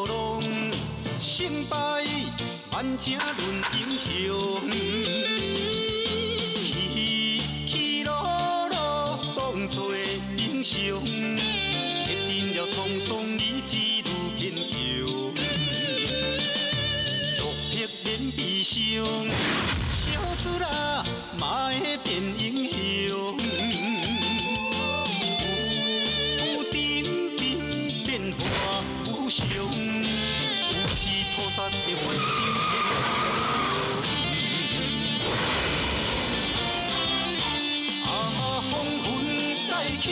浪，成败万正论英雄。起起落落当作英雄，历尽了沧桑，意志愈坚强。落魄免悲伤，小子啊嘛会变英雄。有阵阵变化无常，有时菩萨会发生变。啊，风云再起，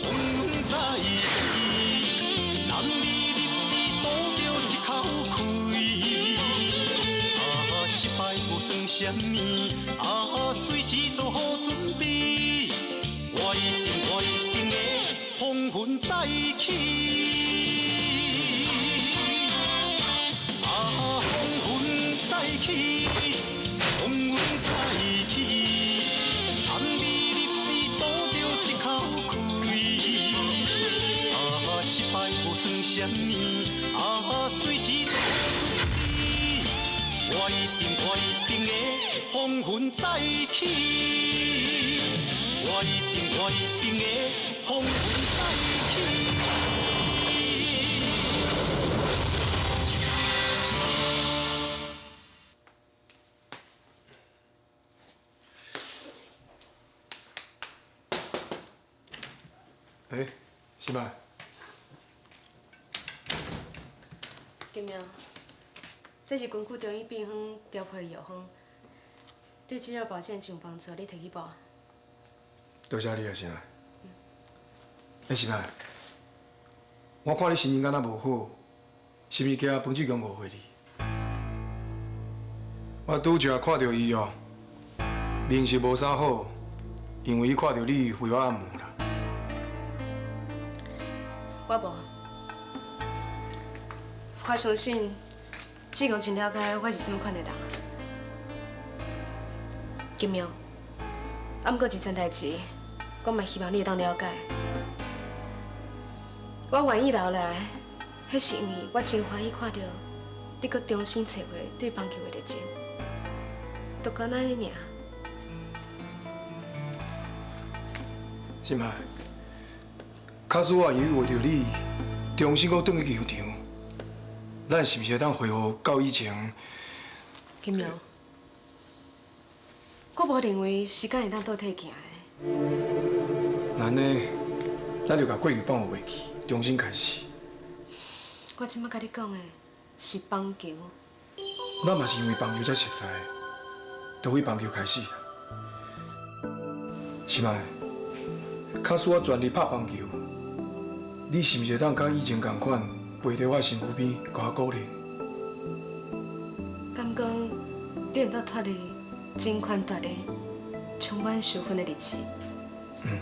风云再起，男儿立志赌著一口气。啊，失败无算啥物，啊，随时做好准备。我一定，我一定会风云再起。啊，风云再起，风云再起，男儿立志赌著一口气。啊，失败无算啥物，啊，随时做好准备。我一定，我一定会风云再起。我一定，我一定会风云再起。欸，是吧？金明，这是根据中医病方调配的药方，对治疗保健真有帮助，你提去补。多谢你啊，心爱。欸，心爱，我看你心情敢若无好，是毋是惊彭志强误会你？我拄才看著伊哦，面色无啥好，因为伊看著你为我按摩啦。我无，我相信志强真了解我是啥物款的人。金明，啊，毋过这件代志，我嘛希望你会当了解。我愿意留来，彼是因为我真欢喜看著你阁重新找回对棒球的热情，就干焦按呢尔。心爱，假使我愿意为著你重新阁转去球场，咱是毋是会当恢复到以前？金明，我无认为时间会当倒退行的。那按呢，咱就共过去放予袂记，重新开始。我这摆共你讲的是棒球。咱嘛是因为棒球才熟似的，就为棒球开始。心爱，假使我全力拍棒球，你是毋是会当佮以前仝款，陪伫我身躯边，共我鼓励？敢讲你会当脱离真权大力、充满仇恨的日子？嗯。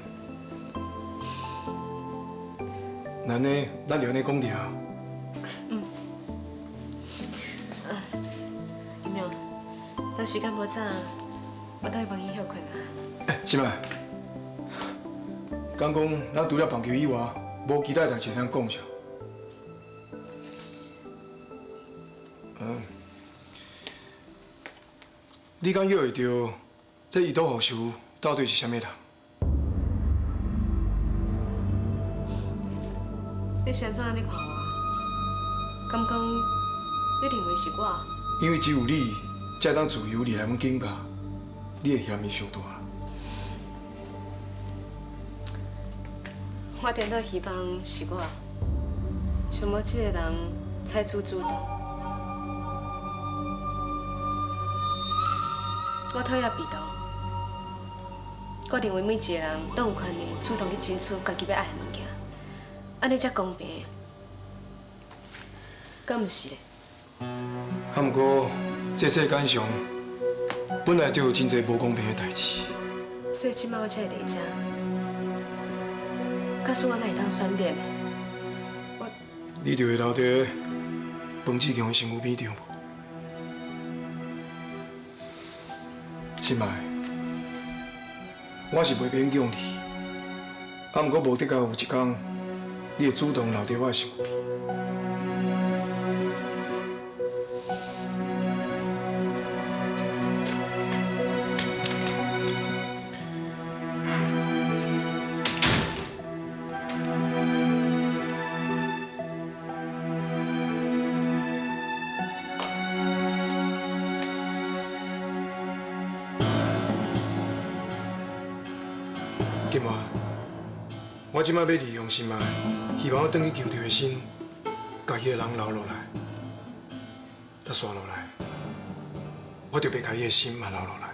那按呢，咱就按呢讲定。嗯。啊，金明，等时间无早，我倒去房间歇睏啊。欸，心爱，敢讲咱除了棒球以外，无其他代志会当讲啥？嗯，你敢约会著这伊都护士到底是啥物人？你是按怎按呢看我？敢讲你认为是我？因为只有你才会当自由离来阮警局，你的嫌疑伤大。我颠倒希望是我，想欲这个人采取主动。我讨厌被动，我认为每一个人拢有权利主动去争取家己欲爱的物件，按呢才公平。敢毋是咧？啊，毋过这世间上本来就有真济无公平的代志。所以这摆我才会伫遮。假使我哪会当选择，我你就会留伫彭志强的身躯边对无？心爱，我是袂勉强你，啊，毋过无的确有一天，你会主动留伫我的身躯边。金华，我這擺要利用心愛，希望我轉去球場的心，共彼个人留落來。啊，煞落來，我就欲共伊的心嘛留落來。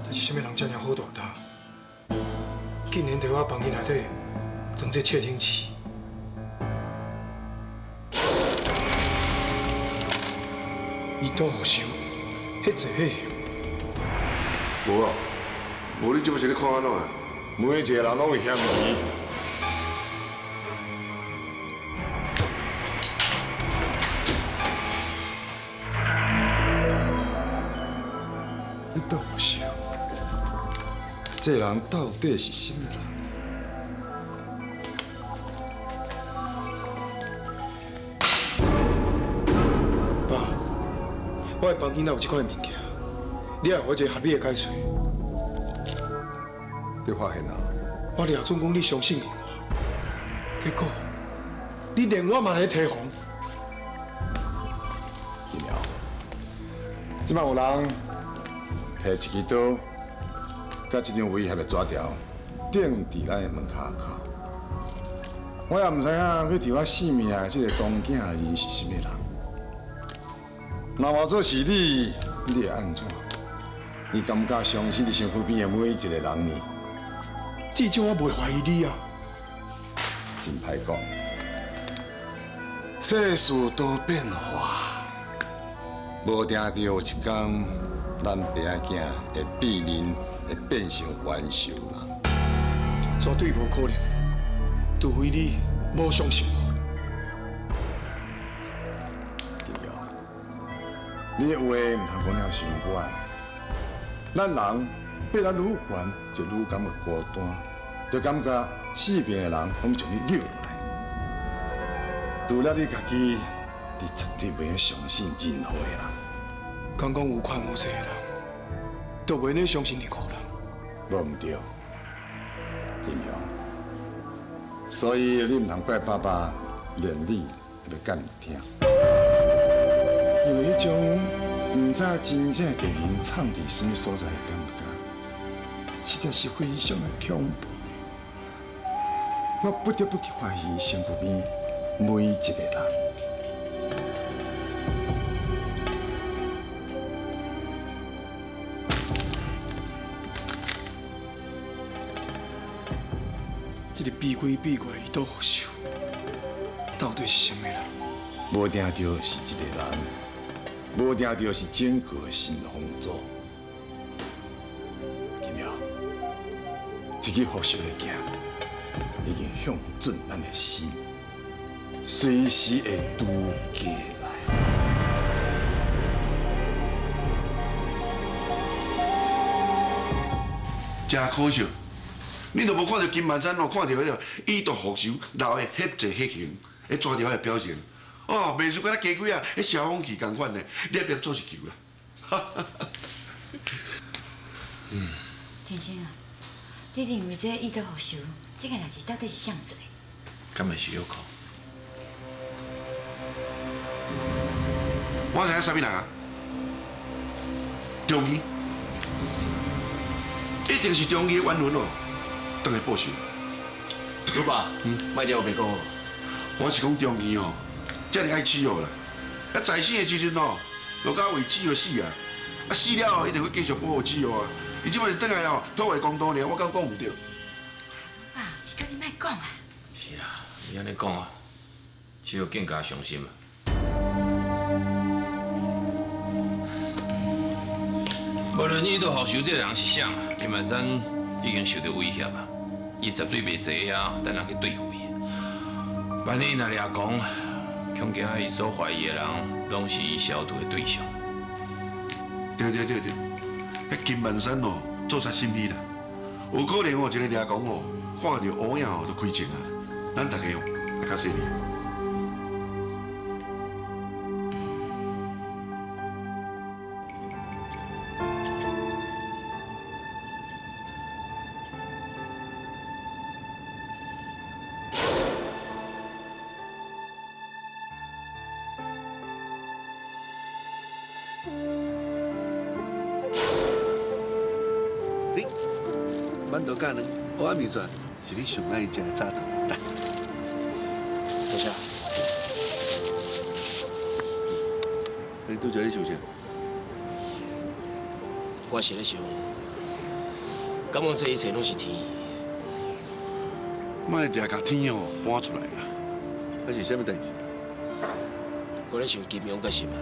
但是啥物人遮爾好大膽，竟然佇我房間內底裝這竊聽器？伊倒復仇，彼濟彼行。無啊，無你這擺是咧看按怎啊？每一個人攏有嫌疑。你倒復仇，這人到底是啥物人？爸，我的房間內有這款物件，你愛予我一个合理的解釋。你發現啊？我掠準講你相信我，結果你連我嘛來提防。金苗，這擺有人提一支刀，佮這張威脅的紙條，釘佇咱的門跤口。我也毋知影欲佇我性命的這个查某囝人是啥物人。若換做是你，你會按怎？你敢敢相信你身軀邊的每一個人呢？至少我袂懷疑你啊！真歹講，世事多變化，無定著有一天，咱爸仔囝會變面，會變成冤仇人。絕對無可能，除非你無相信我。金耀，你的話毋通講了傷遠。咱人爬得愈懸，就愈感覺孤單，就感覺四邊的人攏將你掠落來。除了你家己，你絕對袂用相信任何的人。敢講有權有勢的人，就袂用相信任何人。無毋對，金雄。所以你毋通怪爸爸連你欲佮你聽，因為彼種毋知真正敵人藏佇啥物所在的感覺，實在是非常的恐怖。我不得不去懷疑身軀邊每一個人。這個比鬼比怪，伊倒復仇，到底是啥物人？無定著是一個人，無定著是整個新風組。金耀，這支復仇的劍已經向準咱的心，隨時會拄過來。真可惜。你都無看著金萬山哦，看著彼个以毒復仇，留的彼濟彼行，彼紙條的表情，哦，袂輸敢若雞胿仔，彼消防器仝款呢，粒粒做是球啦。天生啊，你認為這以毒復仇這件代誌到底是誰做的？敢會是小可？我知影啥物人啊？中醫，一定是中醫的冤魂哦。轉來報仇。老爸，莫了白講。我是講中醫哦，遮爾愛取笑啦。啊，在生的時陣哦，就敢為取笑死啊！啊，死了後一定會繼續保護取笑啊。伊這擺是轉來哦，討話公道爾，我敢講毋對。老爸，是叫你莫講啊。是啦，你按呢講啊，只有更加傷心啊。無論以毒復仇這个人是誰啊，金萬山已經受到威脅啊。伊絕對袂坐遐等人去對付伊。萬一若掠狂，恐驚伊所懷疑的人，攏是伊消毒的對象。對對對對，彼金萬山哦，做賊心虛啦，有可能哦，一個掠狂哦，看著烏影哦就開槍啊。咱大家哦，愛較細膩。馒头加卵，蚵仔面线是你上爱食的早顿。来，多谢。你拄才咧想啥？我是咧想，敢讲这一切拢是天意？莫定共天哦搬出来啦，还是啥物代志？我咧想金庸佮心爱，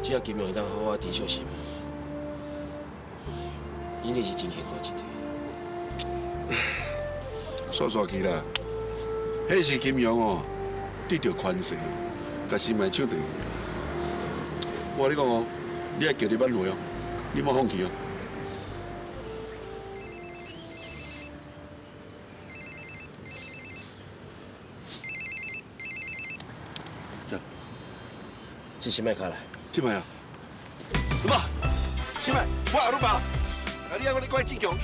只要金庸会当好好珍惜心，𪜶定是真幸福一对。煞煞去啦，彼是金庸哦，得著权势，共心爱抢转去。我共你讲哦，你爱极力挽回哦，你莫放弃哦。这是麦卡来，这麦啊，鲁爸，这麦，我阿鲁爸，啊，你爱讲你怪志强，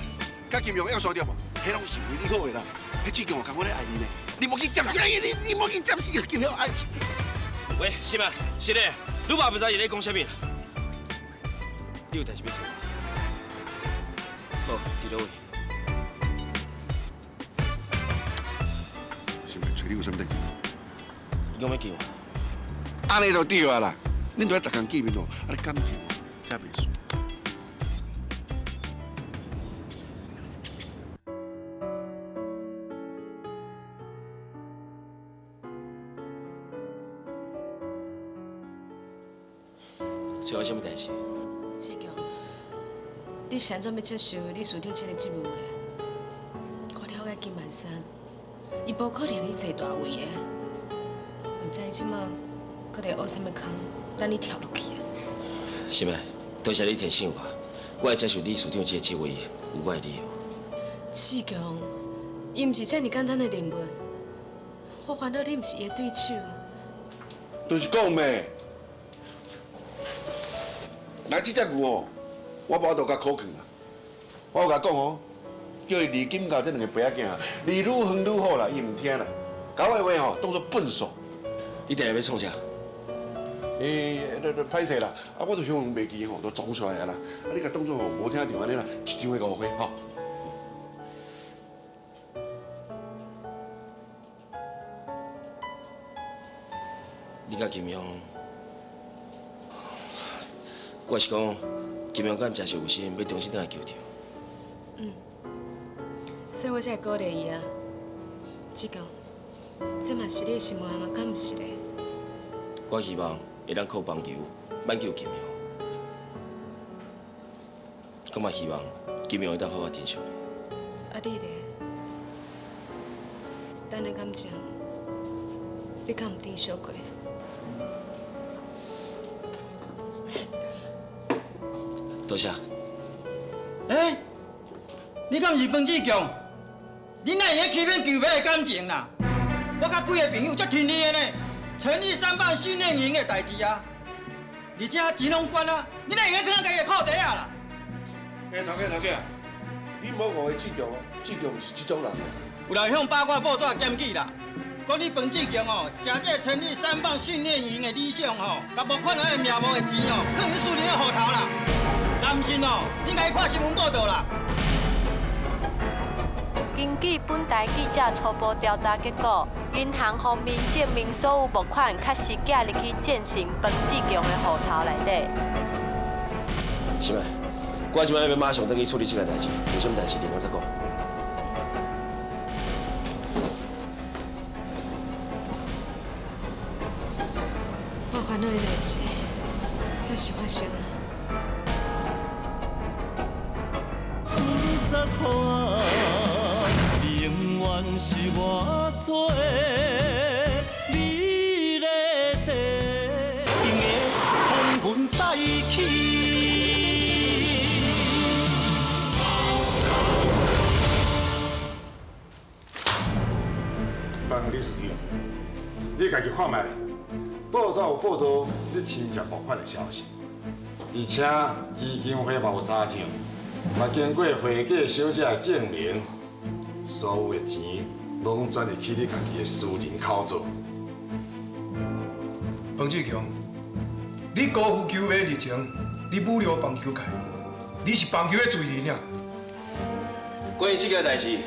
佮金庸要输掉无？彼拢是为你好的啦。彼志强有共我咧爱你呢，你莫去接，你莫去接，金庸爱。喂，是麦，是的，鲁爸不知伊咧讲啥物，你有代志欲找我？好，伫佗位？是麦，揣你有啥物代志？伊讲欲救我。按呢就对啊啦，恁著爱逐工见面哦，按呢感情才袂输。找我啥物代志？志强，你是按怎欲接受理事长这个职务咧？我了解金万山，伊无可能去坐大位的，毋知伊这马。阁咧挖啥物坑，等你跳落去啊！是咩？多谢你提醒我，我会接受理事长这个职位，有我的理由。志强，伊毋是遮尔简单的人物，我烦恼你毋是伊的对手。就是讲咩？来这只牛哦，我无法度共苦劝啦。我有共讲哦，叫伊离金家这两个白仔囝，离愈远愈好啦，伊毋听啦。共我的话吼，当作粪扫。你定定欲创啥？欸，歹势啦，啊，我都形容袂记吼，都装出来啊啦。啊，你共当作吼无听著按呢啦，一场的误会吼。你佮金庸，我是讲，金庸敢真是有心欲重新转来球场？嗯，所以我才会鼓励伊啊。志强，这嘛是你的心愿吗？敢毋是咧？我希望会当靠棒球挽救金庸，阁嘛希望金庸会当好好珍惜你。啊，你咧？咱的感情，你敢毋珍惜过？多谢。欸，你敢毋是彭志强？你哪会用欺骗球迷的感情啦？我佮几个朋友足听你的呢，成立三棒训练营的代志啊，而且钱拢捐啊，你哪会用囥咱家己的裤底啊啦？欸，头家头家，你莫误会志强哦，志强毋是这种人。有人向八卦报纸检举啦，讲你彭志强哦，食这成立三棒训练营的理想吼，共募款的名目的钱哦，囥伫私人的户头啦。若毋信哦，应该看新闻报道啦。根据本台记者初步调查结果，银行方面证明所有募款确实寄入去建成彭志强的户头内底。是咩？我这摆欲马上转去处理这件代志，有啥物代志另外再讲。我烦恼的代志，犹是发生啊。永远是我做美丽的。风云再起。问理事长，你家己看觅咧，报纸有报道你侵占募款的消息，而且基金会嘛有查证，嘛经过会计小姐的证明。所有的钱拢转入去你家己的私人口座。彭志强，你辜负球迷热情，你侮辱棒球界，你是棒球的罪人啊！关于这件代志，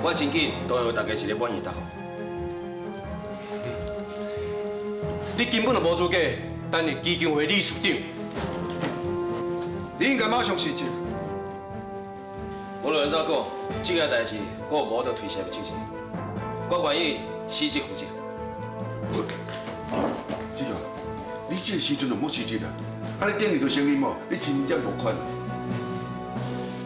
我真紧都会予大家一个满意答复。你根本就无资格担任基金会理事长。你应该马上辞职。无论按怎讲，这件代志我无得推卸的责任，我愿意辞职负责。志强，你这个时阵就莫辞职啦，啊，你顶日就承认无，你真正募款。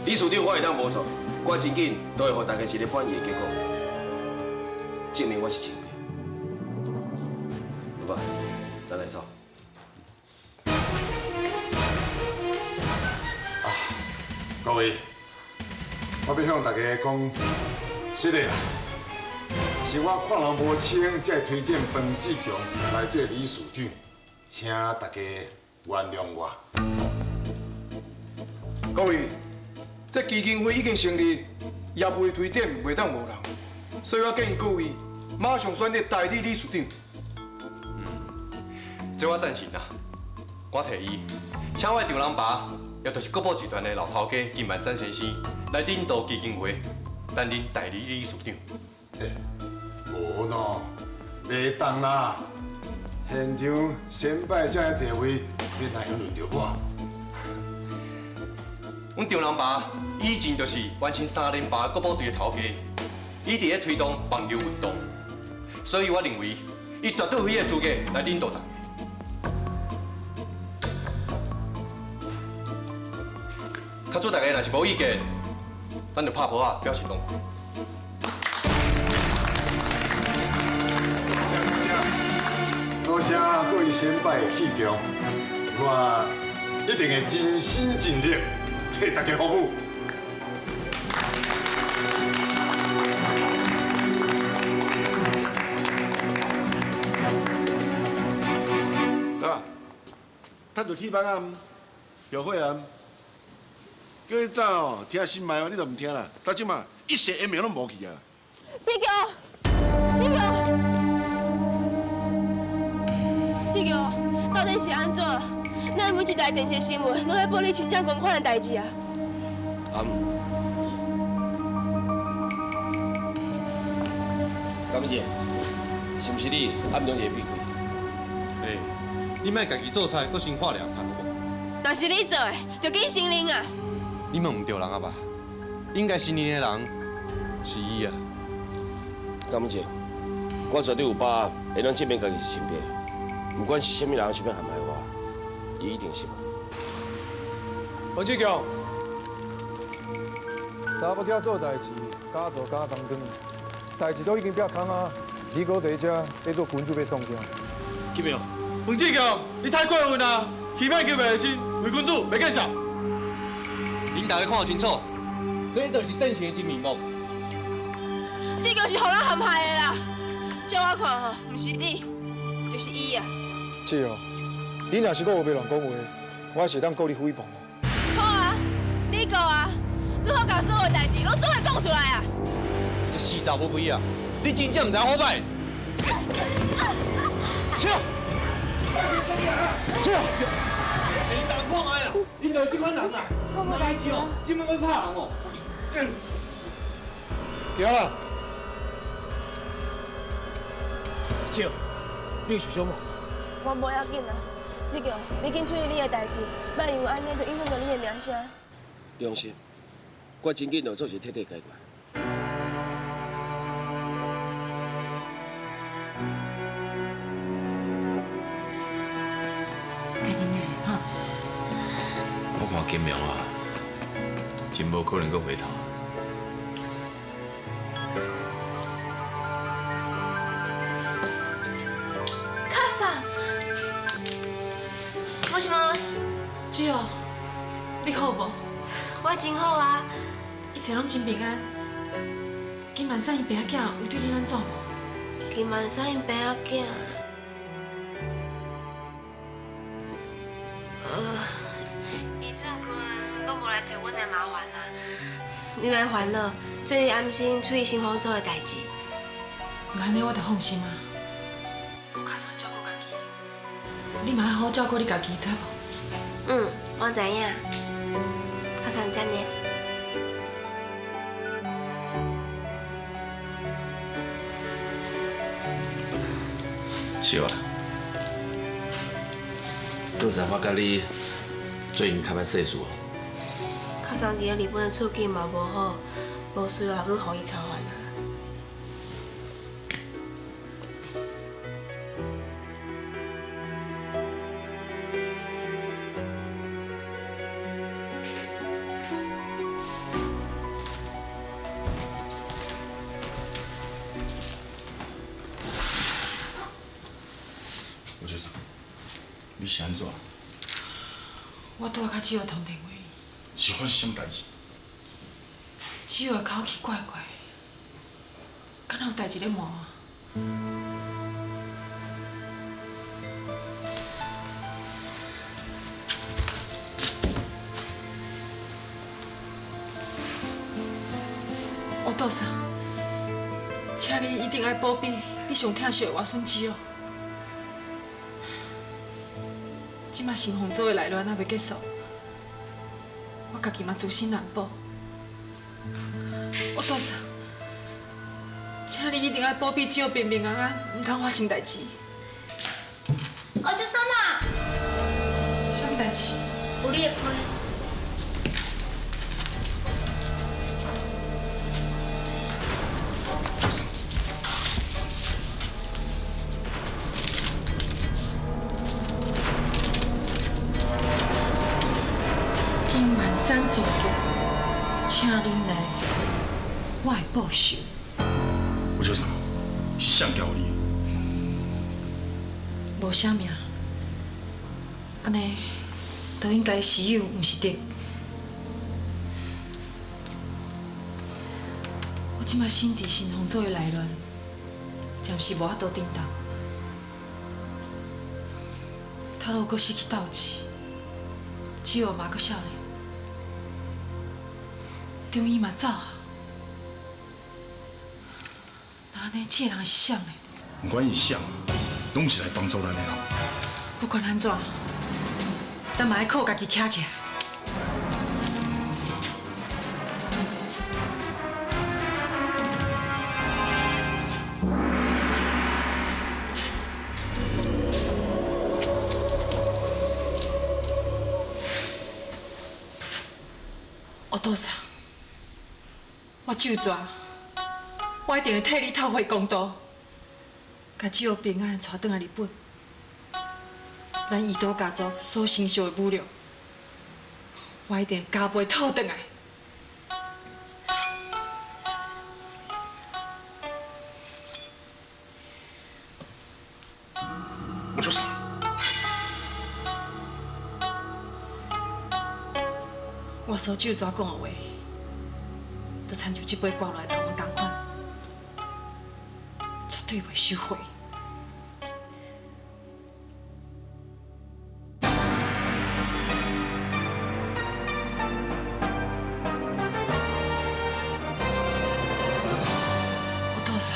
理事长，我会当无错，我真紧都会予大家一个满意的结果，证明我是清白。老板，咱来走。啊，各位，我欲向大家讲，实的啦，是我看人无清，才会推荐彭志强来做理事长，请大家原谅我。各位，这基金会已经成立，业务的推荐袂当无人，所以我建议各位马上选择代理理事长。这我赞成啦，我提议，请我的丈人爸，也就是国宝集团的老头家金万山先生来领导基金会，担任代理理事长。欸，无喏，袂当啦！现场先摆这个座位，你哪会轮到我？阮丈人爸以前就是完成3连霸国宝队的头家，伊伫咧推动棒球运动，所以我认为伊绝对有彼个资格来领导大家。假使大家若是无意见，咱就拍噗仔表示同意。多谢各位先辈的器重，我一定会尽心尽力替大家服务。啊，趁著铁板啊，后悔啊！叫你早哦，听新麦哦，你都唔听啦。到这马一丝一秒拢无去啊！志强，志强，志强，到底是按怎？哪会每一台电视新闻拢咧报你亲戚公款的代志啊？啊，甘美姐，是毋是你暗中伫咧避开？欸，你莫家己做菜，阁先看掠田好无？若是你做的，就紧承认啊！你问毋对人啊吧？应该承认的人是伊啊。甘美姐，我绝对有把握会当证明家己是清白的，不管是啥物人想欲陷害我，伊一定是无。黄志强，查某囝做代志，敢做敢担当，代志都已经变空啊！你阁伫遮咧做君子欲创啥？金明，黄志强，你太过分啊！欺骗求的心，伪君子，袂见笑。恁大家看清楚，这就是真正的真面目。这就是予人陷害的啦！照我看吼，毋是你，就是伊啊！是哦，你若是阁有欲乱讲话，我是会当告你诽谤哦。好啊，你告啊，拄好共所有代志拢总会讲出来啊！这死查某鬼啊！你真正毋知好歹。笑！笑！你大看觅啦，𪜶就是这款人啊！代志哦，这摆欲拍人哦。行啦。笑，你有受伤无？我无要紧啊，志强，你紧处理你的代志，莫因为按呢就影响著你的名声。你放心，我真紧就做一个彻底解决。赶紧来哈。我看金明啊，真无可能阁回头。卡萨，もしもし。姊哦，你好无？我真好啊，一切拢真平安。金万山𪜶爸仔囝有对你按怎无？金万山𪜶爸仔囝，伊最近拢无来找阮的麻烦啊。你莫烦恼，做你安心处理新房组的代志。那按呢我就放心啊。我较少照顾家己，你嘛爱好好照顾你家己，知无？嗯，我知影。较送遮尔。是啊，多谢我佮你最近较歹势事哦。较上一个日本的处境嘛无好，无需要阁予伊操烦啊。吴先生，你是按怎？我拄仔佮子豪通电话，是发生啥物代志？子豪的口气怪怪的，敢若有代志咧瞒我。吴道生，请你一定爱保庇你上疼惜的外孙子豪。这马新凤组的内乱还袂结束，我家己嘛自身难保。我多谢，请你一定爱保庇子豪平平安安，毋通发生代志。哦，这啥嘛？啥物代志？有你的批。金万山做局，请恁来，我会报仇。吴秋生，是谁交你？无写名，按呢，都应该是友，毋是敌。我这马身伫新丰组的内乱，暂时无法度振动。头路阁失去斗志，只有嘛阁少年。中医嘛走啊，那按呢，这个人是谁呢？不管伊是谁，拢是来帮助咱的人。不管按怎，咱嘛爱靠家己站起来。我多谢。我咒蛇，我一定会替你讨回公道，共子豪平安带转来日本。咱伊岛家族所承受的侮辱，我一定会加倍讨转来。我就是。我所咒蛇讲的话，就亲像这杯挂落来头毛仝款，绝对袂收回。我多谢，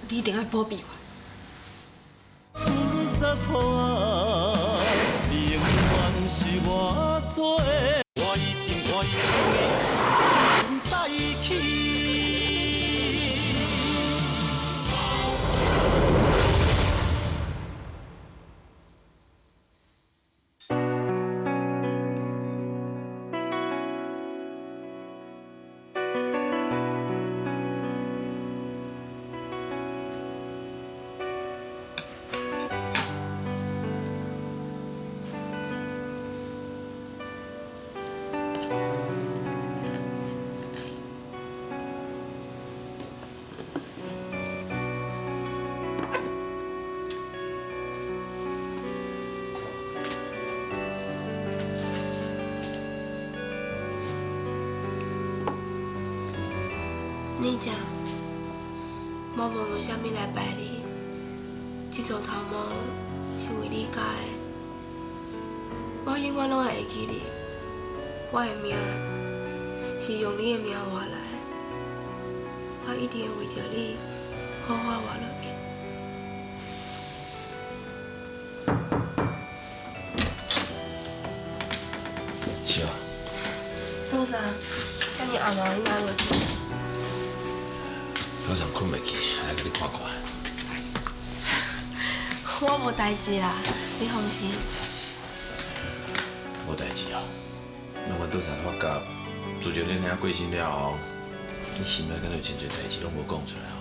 你一定爱保庇我。你永远是我做的。我一定会再起。你讲，我无用啥物来拜你，这撮头毛是为你剪的，我永远拢会会记你。我的命是用你的命换来，我一定会为著你好好活落去。是啊。多谢，遮尔暗啊，你哪会困？早上困袂去，来共你看看。我无代志啦，你放心。无代志哦。那阮早上发觉，自从恁兄过身了后，你心内敢若有真济代志拢无讲出来哦。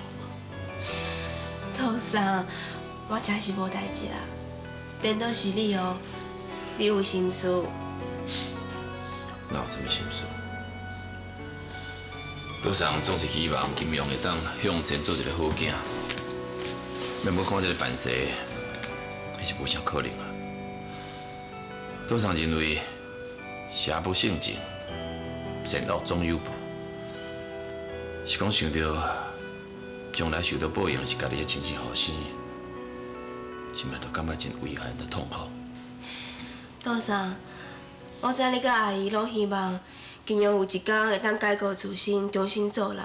杜桑，我真是无代志啦。颠倒是你哦，你有心事。哪有啥物心事？杜桑总是希望金庸会当向前做一个好囝，但无看这个办事，还是无啥可能啊。杜桑认为，邪不胜正，善恶总有报。是讲想到将来受到报应是家己的亲生后生，这摆就感觉真遗憾、痛苦。杜桑，我知你佮阿姨拢希望金庸有一天会当改过自新，重新做人。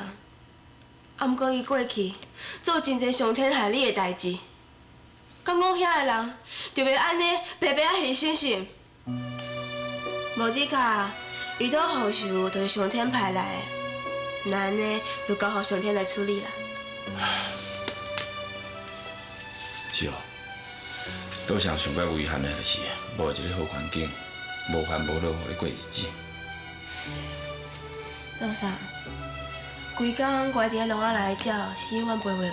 啊，毋过伊过去做真济伤天害理的代志，敢讲遐个人就袂按呢白白仔牺牲是？无的确，伊党复仇就是上天派来的，那按呢就交予上天来处理啦。是哦，多谢上较遗憾的就是无一个好环境，无烦无恼，予你过日子。多谢，规工关伫咧笼仔内鸟是永远飞袂悬、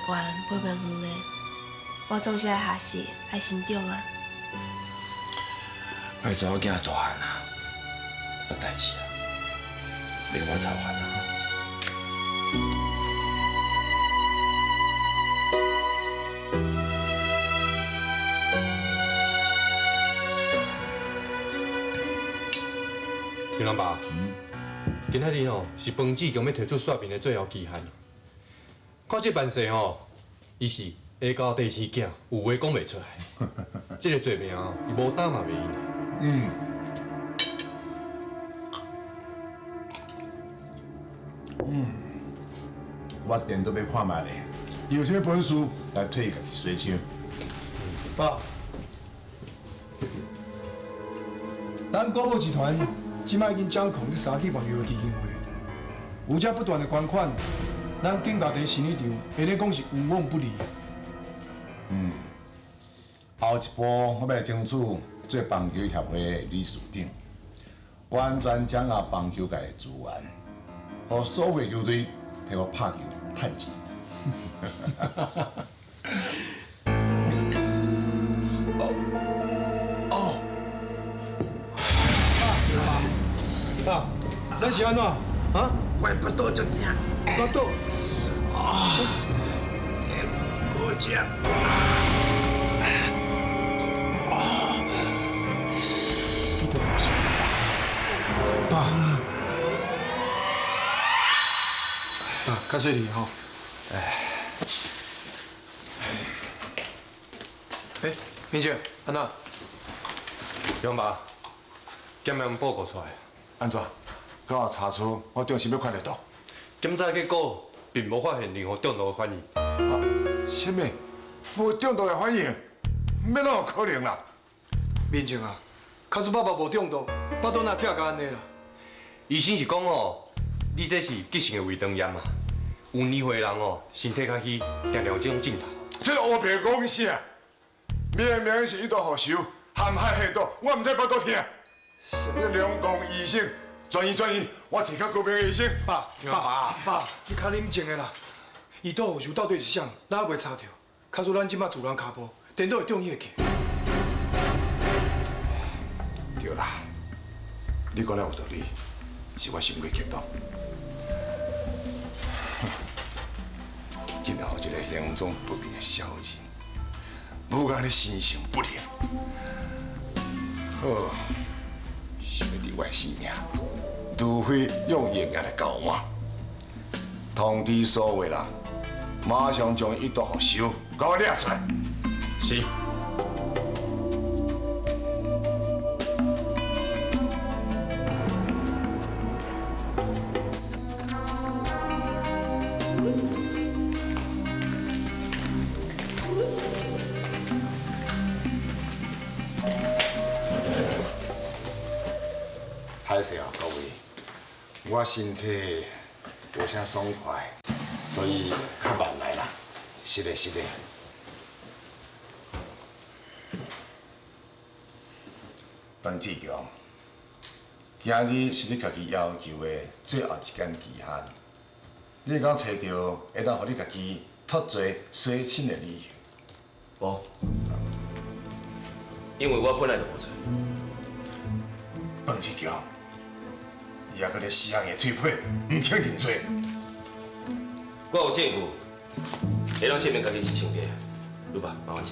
飞袂远的。我总是爱学习，爱成长啊。我查某囝大汉啊，无代志啊，别我操烦啊。杨老爸，今仔日吼是彭志强欲提出说明的最后期限。看这办事吼，伊是下交第四囝，有话讲袂出来。这个罪名伊无担嘛袂用。嗯。嗯，我电都欲看觅咧，伊有啥物本事来替家己洗清？爸，咱国宝集团这摆已经掌控这三去网球的基金会，有这不断的捐款，咱景大地生意场会咧讲是无往不利。嗯，后一步我欲来争取做棒球协会的理事长，完全掌握棒球界的资源，予所有球队替我拍球趁钱。哦，爸，咱是按怎？啊？我腹肚足疼。腹肚？啊！无食。啊！你都不是。爸，爸，较细腻吼。哎。哎，明姐，按怎？杨爸，检验报告出来。按怎？阁有查出我中啥物款的毒？检查结果并无发现任何中毒的反应。啊？啥物？无中毒的反应？欲哪有可能啦？明静啊，假使爸爸无中毒，腹肚哪疼甲按呢啦？医生是讲吼，你这是急性的胃肠炎啊。有年岁的人哦，身体较虚，定定有这种症头。这乌白讲啥？明明是伊都复仇，陷害下毒，我毋知腹肚疼。啥物两公医生，转移转移，我找较高明的医生。爸爸爸，你较冷静的啦。伊倒复仇到底是啥？咱还袂查著。假使咱这摆自乱跤步，颠倒会中伊的计。对啦，你讲得有道理，是我伤过激动。竟然予这个行踪不明的小人，武甲你心神不宁。好，想欲伫我的性命，除非用伊的命来交换。通知所有人，马上将伊都复仇，共我掠出来。是。歹势，勢哦，各位，我身體無啥爽快，所以較慢來啦。是的，是的。彭志強，今日是你家己要求的最後一間期限，你敢揣著會當予你家己脫罪洗清的理由？無，因為我本來就無罪。彭志強，你猶閣咧死硬的喙皮，毋肯認罪。我有證據，會當證明家己是清白的。魯爸，麻煩者。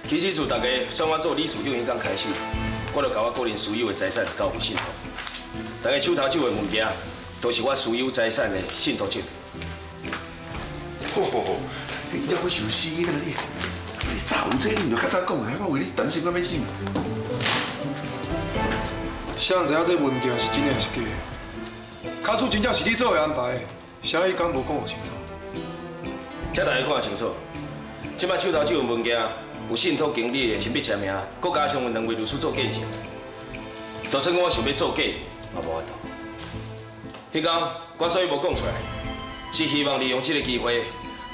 其實自大家選我做理事長彼天開始，我就共我個人私有的財產交予信託。大家手頭這份文件，都是我私有財產的信託證。吼吼吼！你猶閣想死啦你！你早有這你就較早講啊，我為你擔心到欲死。誰人知影這文件是真的還是假的？假使真正是你做的安排，啥伊敢無講予清楚？請大家看清楚，這擺手頭這份文件有信託經理的親筆簽名，閣加上有兩位律師做見證。就算我想欲做假，嘛無法度。彼工我所以無講出來，是希望利用這個機會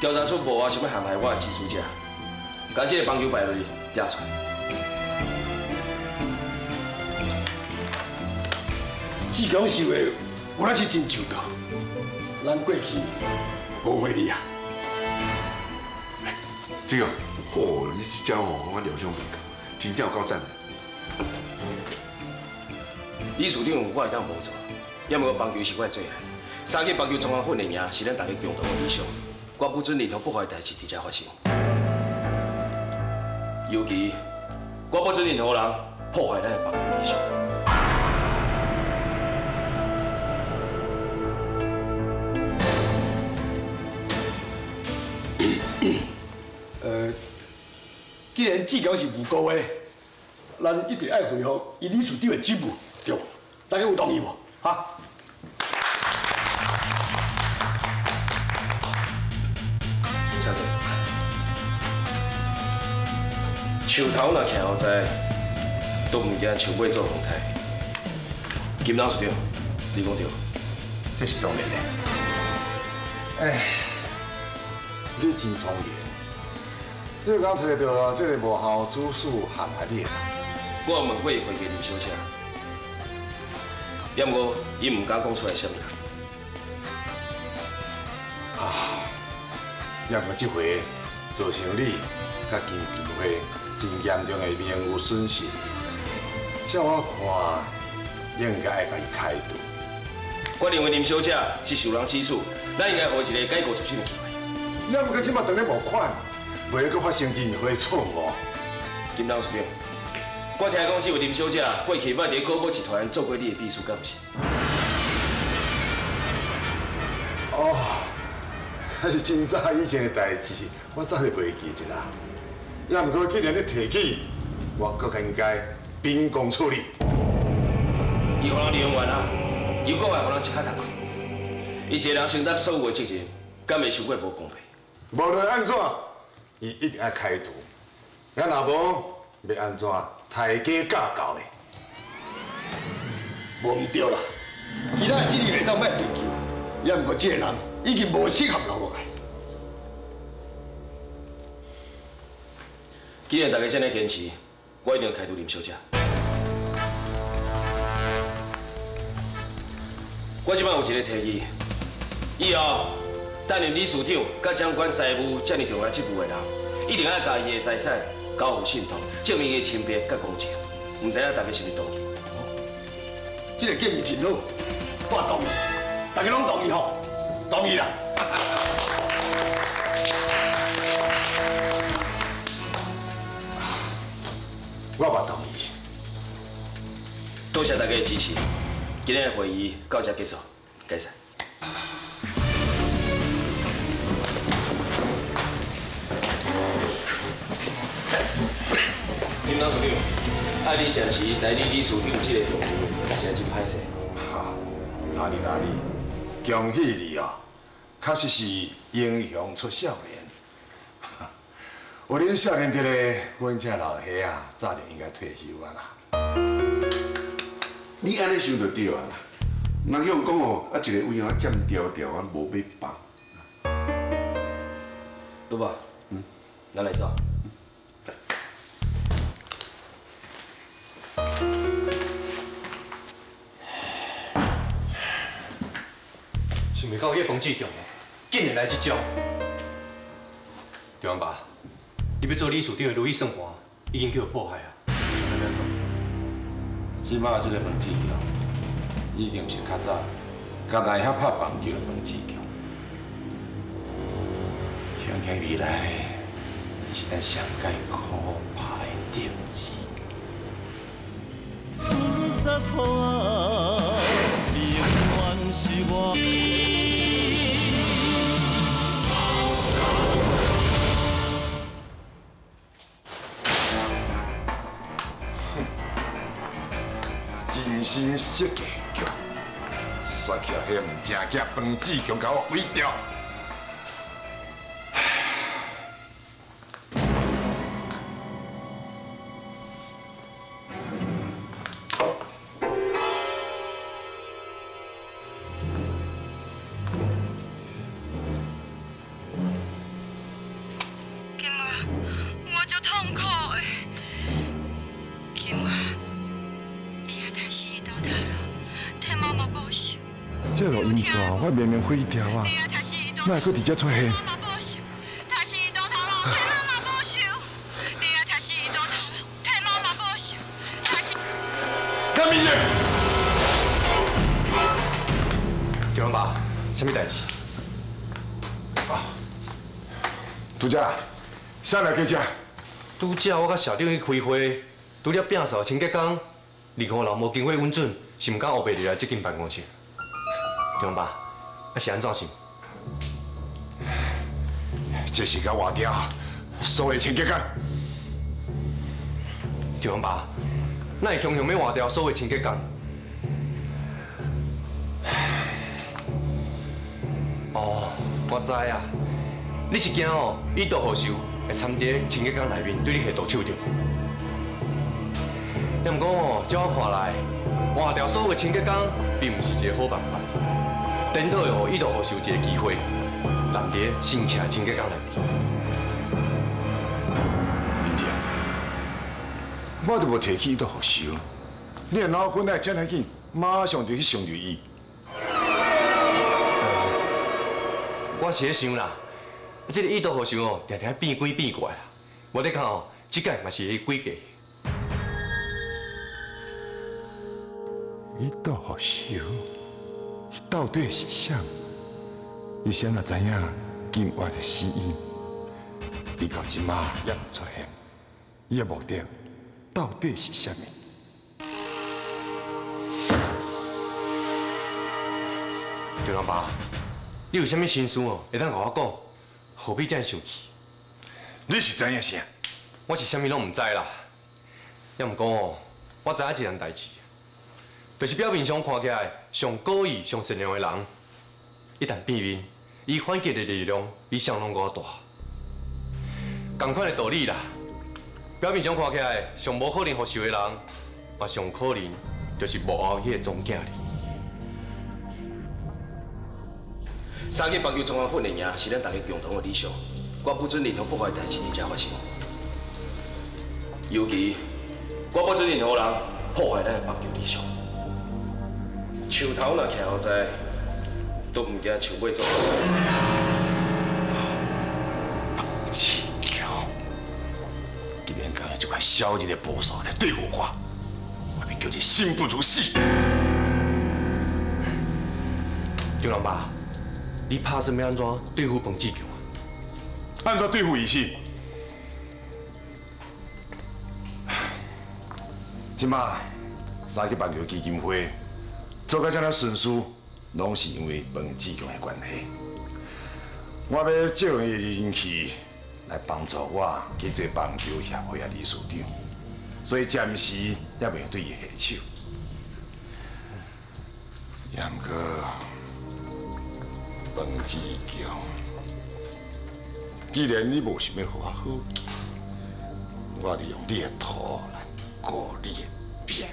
調查出幕後想欲陷害我的指使者，共這個幫球敗類抓出來。志強想的，原來是真周到。咱過去誤會你啊。志強，嚯，你這招吼，我料想袂到，真正有夠讚的。理事長，我會當無做，也毋過棒球是我的最愛。三級棒球綜合訓練營是咱大家共同的理想，我不准任何不好的代誌佇遮發生。尤其，我不准任何人破壞咱的棒球理想。既然志強是無辜的，咱一定愛恢復伊理事長的職務，對無？大家有同意無？哈？請坐。樹頭若徛予在，都毋驚樹尾做风台。金董事長，你講對？這是當然的。哎，你真聰明。你有敢提著這个幕後主使陷害你的人？我有問過伊會計林小姐，也毋過伊毋敢講出來啥物人。啊，也毋過這回造成你佮金球會真嚴重的名譽損失，照我看，應該愛共伊開除。我認為林小姐是受人指使，咱應該予伊一個改過自新的機會。你毋過這馬當咧募款，袂閣發生任何錯誤。金董事長，我聽講這位林小姐過去捌佇國寶集團做過你的秘書，敢毋是？哦，那是真早以前的代誌，我早就袂記得啦。也毋過既然你提起，我閣較應該秉公處理。伊予人利用完啊，又閣愛予人一跤踏過。伊一個人承擔所有的責任，敢會傷過無公平？無論按怎，伊一定愛開除。啊，若無，欲按怎抬價教教咧？無毋對啦，其他的責任會當欲追究，也毋過這個人已經無適合留落來。既然大家這呢堅持，我一定開除林小姐。我這擺有一個提議，以後擔任理事長佮掌管財務這麼重要職務的人，一定愛共伊的財產交予信託，證明伊的清白佮公正。毋知影大家是毋是同意？這個建議真好，我同意，大家攏同意吼，同意啦。我嘛同意。多謝大家的支持，今日的會議到這結束，解散。林董事長，愛你暫時代理理事長這個重任，實在真歹勢。哈，哪裡哪裡，恭喜你哦，確實是英雄出少年。有恁少年伫咧，阮这老伙仔早就应该退休啊啦。你按呢想就对啊啦。人向讲哦，啊一个位啊占条条啊，无欲放。老爸，咱来走。想袂到彼个彭志强竟然来这招。张爸，你欲做理事长的如意算盘已经叫破坏啊，算欲按怎？这马这个彭志强，已经毋是较早，敢若会晓拍棒球的彭志强。想起未来是咱上盖可怕的定志。永远是我。精心设计局，煞去彼个毋正囝彭志强共我毁掉。金啊，我足痛苦的。金啊，你也太死倒头路，替妈妈报仇。这录音带我明明毁掉啊，哪会阁伫遮出现？干咪嘢？张爸，啥物代志？拄则，啥来计遮？拄则我佮社长去开会，除了摒扫清洁工，任何人无经过允准，是毋敢乌白入来这间办公室。张爸，啊是按怎想？这是共换掉所有清洁工。张爸，哪会强行欲换掉所有清洁工？哦，我知啊，你是惊哦，以毒报仇会掺伫清洁工内面，对你下毒手对无？也毋过哦，照我看来，换掉所有清洁工，并毋是一个好办法。颠倒会予以毒报仇一个机会，揽伫新请的清洁工内面。明哲，我都无提起以毒报仇，你的脑壳哪会遮尔紧，马上就去想著伊？我是咧想啦，这个以毒报仇哦，定定变鬼变怪啦。我咧看哦，这摆嘛是伊诡计。以毒报仇，到底是啥？伊谁若知影金华的死因，伊到这马也毋出现，伊的目的到底是啥物？张老爸，你有啥物心事哦？会当共我讲，何必这样生气？你是知影啥？我是啥物拢毋知啦。也毋过哦，我知影一件代志，就是表面上看起来上高义、上善良的人，一旦变面，伊反击的力量比谁拢阁较大。仝款的道理啦，表面上看起来上无可能复仇的人，嘛上可能就是幕后彼个总经理。三级棒球专业训练营是咱大家共同的理想，我不准任何破坏代志伫遮发生。尤其我不准任何人破坏咱的棒球理想。树头若徛予在，都毋惊树尾做。彭志强，竟然敢用这款小人的步数来对付我，我欲叫你生不如死！张老爸，你拍算欲按怎对付彭志强啊？按怎对付伊是？这马三级棒球基金会做甲这尔顺遂，拢是因为彭志强的关系。我欲借用伊的人气来帮助我去做棒球协会的理事长，所以暂时也袂对伊下手。也毋过，彭志强，既然你無想欲予我好见，我就用你的图来糊你的饼。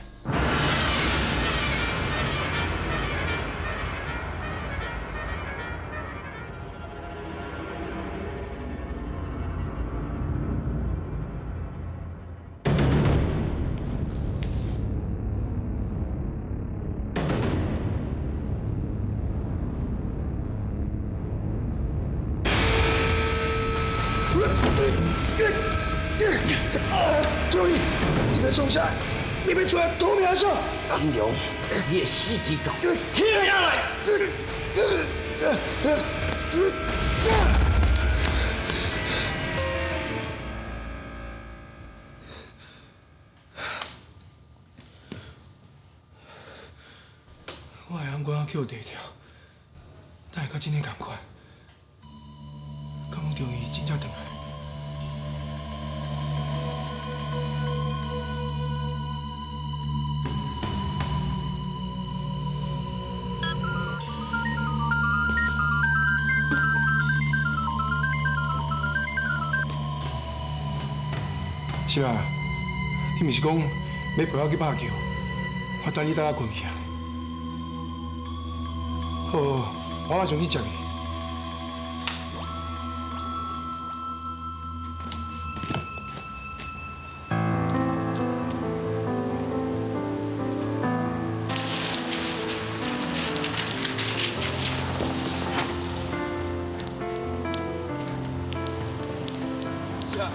注意，你别松下，你别出来夺命手！金龙，你的死期到，起来！我的红官去地跳，哪会甲真的仝款？敢讲中医真正转来？是啊，你毋是讲欲陪我去拍球？我等你等到困去啊。好，我马上去接你。是啊，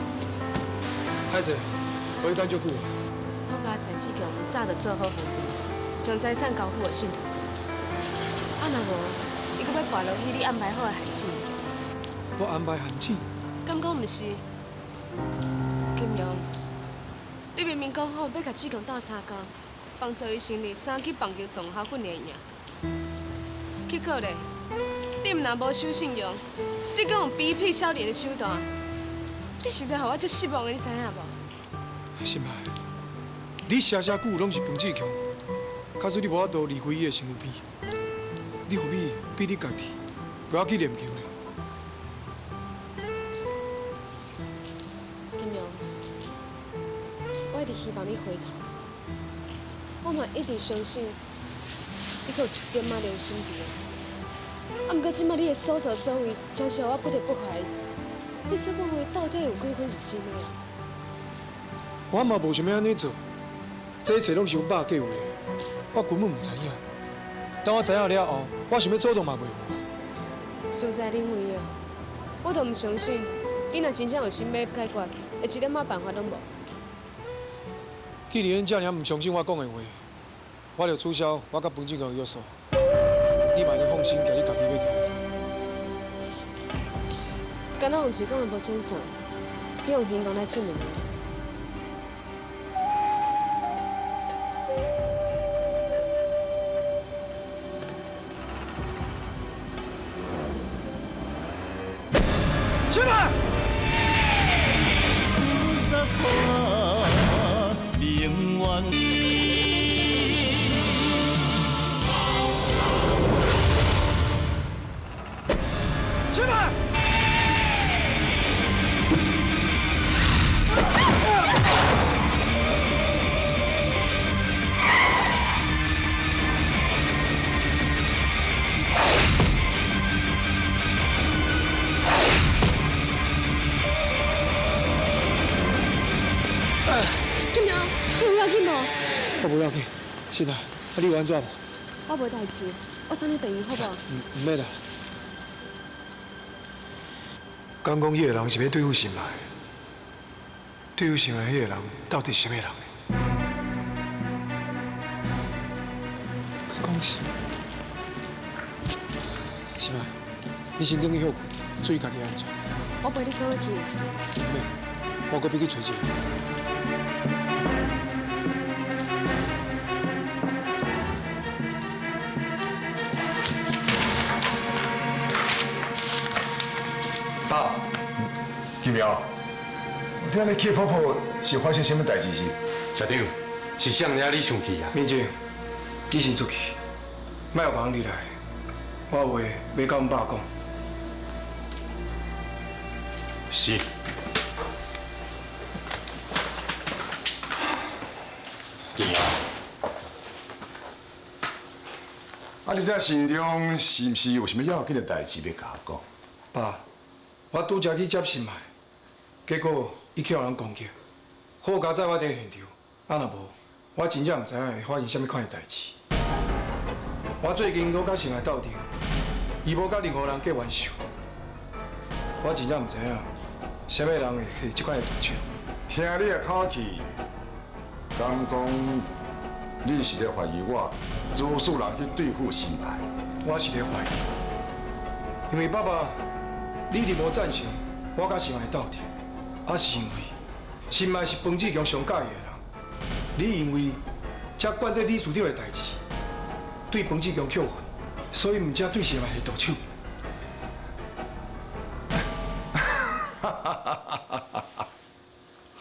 歹势，我去等足久。我佮蔡志强早就做好防备，将财产交付予信托。啊，若无，伊阁欲跋落去你安排好的陷阱。我安排陷阱？敢讲毋是？金荣，你明明讲好欲共志强斗相共，帮助伊成立三级棒球综合训练营。结果咧，你毋但无守信用，你阁用卑鄙小人的手段，你实在予我足失望的，你知影无？心爱，你写写久拢是彭志强，假使你无法度离开伊的身躯边，你何必逼你家己，不要去练球呢？金荣，我一直希望你回头，我嘛一直相信你阁有一点仔良心伫个。啊，毋过这摆你的所作所为，真是予我不得不怀疑，你所讲话到底有几分是真的啊？我嘛无想欲按呢做，这一切拢是阮爸计划的，我根本毋知影。当我知影了后，我想欲阻挡嘛袂有啊。事在人为啊，我都毋相信，你若真正有心欲解决，会一点仔办法拢无。既然恁遮尔毋相信我讲的话，我就取消我佮彭志强的约束。你嘛会放心，行你家己欲行的路。敢若用嘴讲的无准算，你用行动来证明。起来！起来！金荣，你有要紧无？我无要紧，是啦，啊你有按怎无？我无代志，我送你病院好无？毋免啦。敢讲彼个人是欲对付心爱，对付心爱彼个人到底是啥物人呢？敢讲是，心爱，你先转去歇困，注意家己安全。我陪你做伙去。毋免，我阁欲去揣一个。爸，金苗，你按呢气泡泡是发生啥物代志是？社长，是啥人你生气啊？明正，你先出去，莫予别人入来。我有话欲佮阮爸讲。是。金阳，啊，你这心中是毋是有啥物要紧的代志欲共我讲？爸，我拄才去接心爱，结果伊去予人攻击，好佳哉我伫现场，啊若无，我真正毋知影会发生啥物款的代志。我最近阁佮心爱斗阵，伊无佮任何人结冤仇，我真正毋知影啥物人会下这款的毒手。听你的口气，敢讲你是咧怀疑我指使人去对付心爱？我是咧怀疑，因为爸爸，你一直无赞成我佮心爱斗阵，啊是因为心爱是彭志强上佮意的人，你因为才管这理事长的代志，对彭志强扣分，所以毋才对心爱下毒手。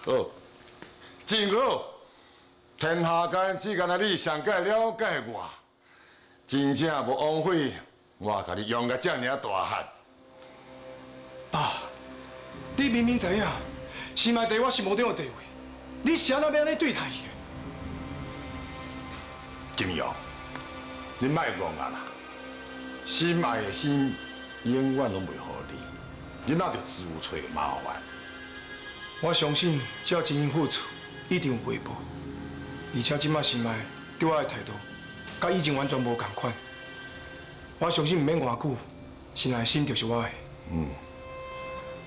好，真好。天下间只干焦你上盖了解我，真正无枉费我共你养甲遮尔大汉。爸，你明明知影心爱伫我心目中的地位，你是按怎欲按呢对待伊呢？金勇，你莫戆啊啦！心爱的心永远拢袂予你，你哪著自找麻烦？我相信，只要真心付出，一定有回报。而且这摆心爱对我的态度，佮以前完全无仝款。我相信毋免偌久，心爱的心就是我的。嗯，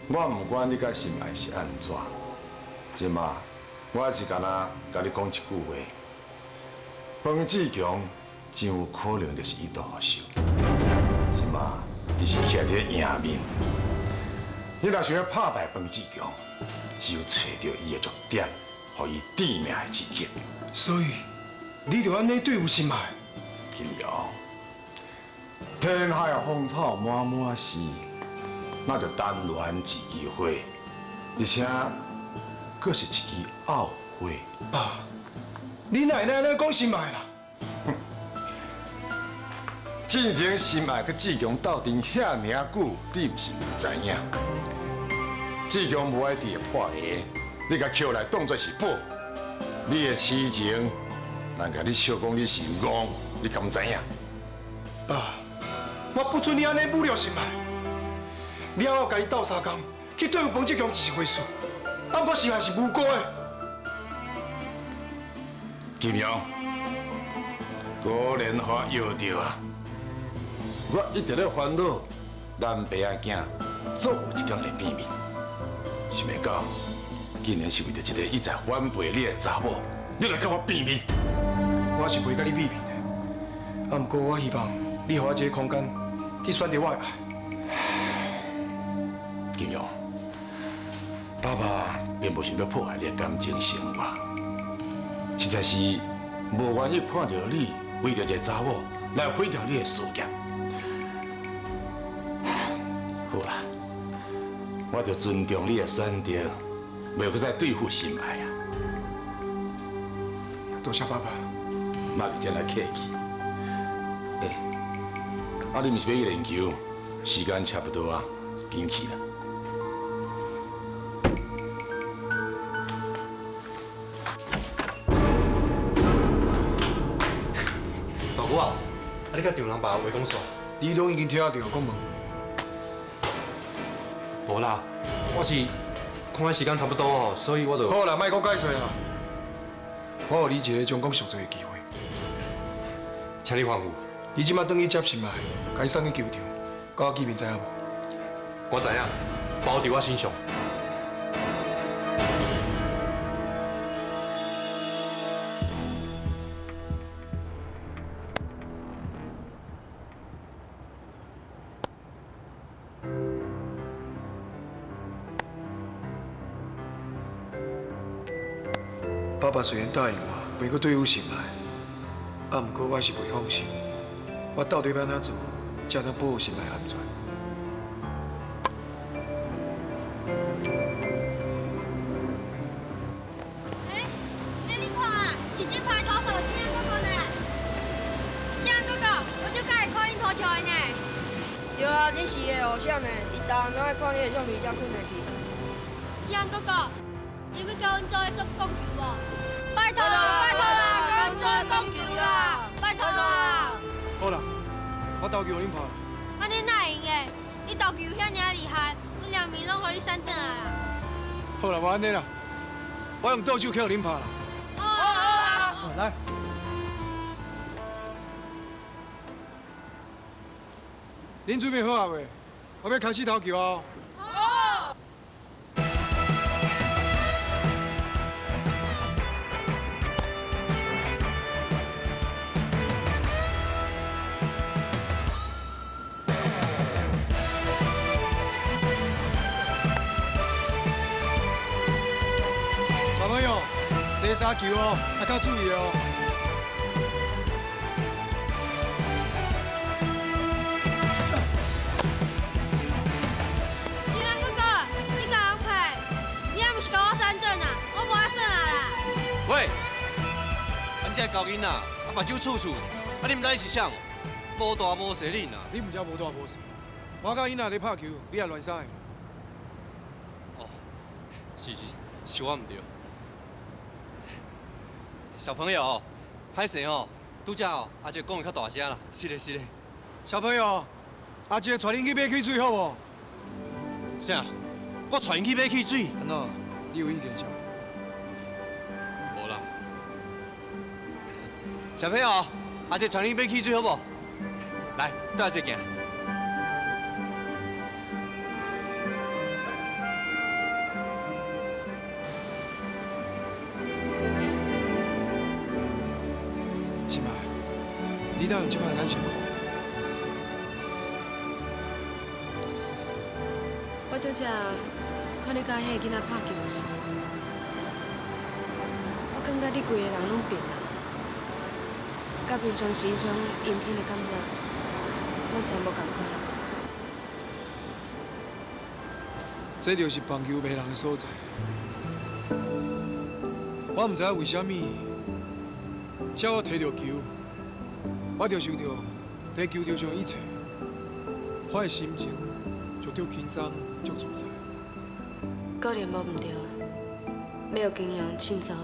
我毋管你佮心爱是按怎，这马我是干焦共你讲一句话：彭志强真有可能就是伊杜福寿。这马伊是徛伫赢面，你若想欲拍败彭志强，只有揣著伊的弱点，予伊致命的一击。所以，你就按呢对付心爱？金阳，天下的芳草满满是，那就单恋一枝花，而且阁是一枝后花。爸，你哪会按呢讲心爱啦？进前心爱佮志强斗阵遐尔久，你毋是毋知影？志强无爱伫破鞋，你共捡来当作是宝。你的痴情，人共你笑讲你是戆，你敢知影？爸，我不准你按呢侮辱心爱。你要我共伊斗相共，去对付彭志强是一回事，啊，毋过心爱是无辜的。金阳，果然予我摇著啊！我一直咧烦恼，咱爸仔囝总有一天会变面，想袂到，竟然是为著一个一再反背你的查某，你来共我变面。我是袂佮你变面的，啊，毋过我希望你予我一个空间去选择我的爱。金勇，爸爸并无想欲破坏你的感情生活，实在是无愿意看著你为著一个查某来毁掉你的事业。好啦，我就尊重你的选择，袂阁再对付心爱啊。多谢爸爸。那就真来客气。欸，啊，你毋是欲去练球？时间差不多啊，紧去啦。大姑啊，啊你佮丈人爸话讲煞？你拢已经听著，讲问。无啦，我是看彼时间差不多哦，所以我就。好啦，莫阁解释啦。我予你一个将功赎罪的机会，请你吩咐。你这马转去接心爱，共伊送去球场，佮我见面知影无？我知影，包伫我身上。爸爸虽然答应我，袂阁对付心爱，啊，毋过我是袂放心。我到底欲按怎做，才能保护心爱安全？欸，你看啊，是这排投手正哥哥呢。正哥哥，我足佮意看恁投球的呢。对啊，你是伊的偶像呢，伊逐项拢爱看你的相片才困会去。志安哥哥，你欲共阮做伙做摃球无？拜托啦，拜托啦，共阮做伙摃球啦，拜托啦！好啦，我投球予恁拍啦。按呢哪会用的？你投球遐尔厉害，阮两面拢予你删转来啦。好啦，无按呢啦，我用倒手扣恁拍啦。好啊好啊。来。恁准备好啊未？我欲开始投球啊！好。小朋友，第三球哦，要较注意哦。喂，咱这厚囡仔，啊目睭搐搐，啊你毋知伊是啥？无大无细恁啊！你毋才无大无细，我佮囡仔咧拍球，你也乱啥的？哦，是是，是我毋对。小朋友，歹势吼，拄才哦，阿杰讲得较大声啦，是咧是咧。小朋友，阿杰带恁去买汽水好无？啥？我带𪜶去买汽水？按怎？你有意见啥？无啦。小朋友，阿杰带你买汽水好无？来，缀阿杰行。心爱，你哪有这款的眼神看？我拄才看你佮彼个囡仔拍球的时阵，我感觉你规个人拢变啊，佮平常时彼种阴天的感觉完全无仝款。这就是棒球迷人的所在。我毋知影为啥物，只要我提著球，我就想著伫球场上的一切，我的心情就足轻松、足自在。果然无毋对，欲予金阳凊早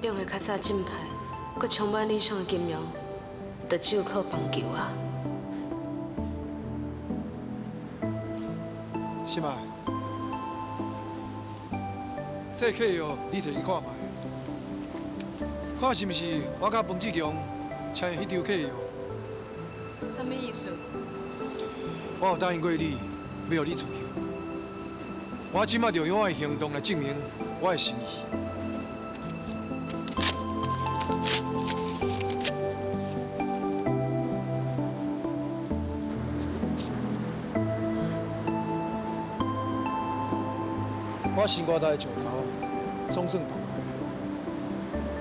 变回较早正派、阁充满理想的金阳，就只有靠棒球啊！心爱，这契约你摕去看觅，看是毋是我佮彭志强签的彼张契约？啥物意思？我有答应过你，欲予你自由。我这摆就用我的行动来证明我的诚意。我心肝内的石头总算放下，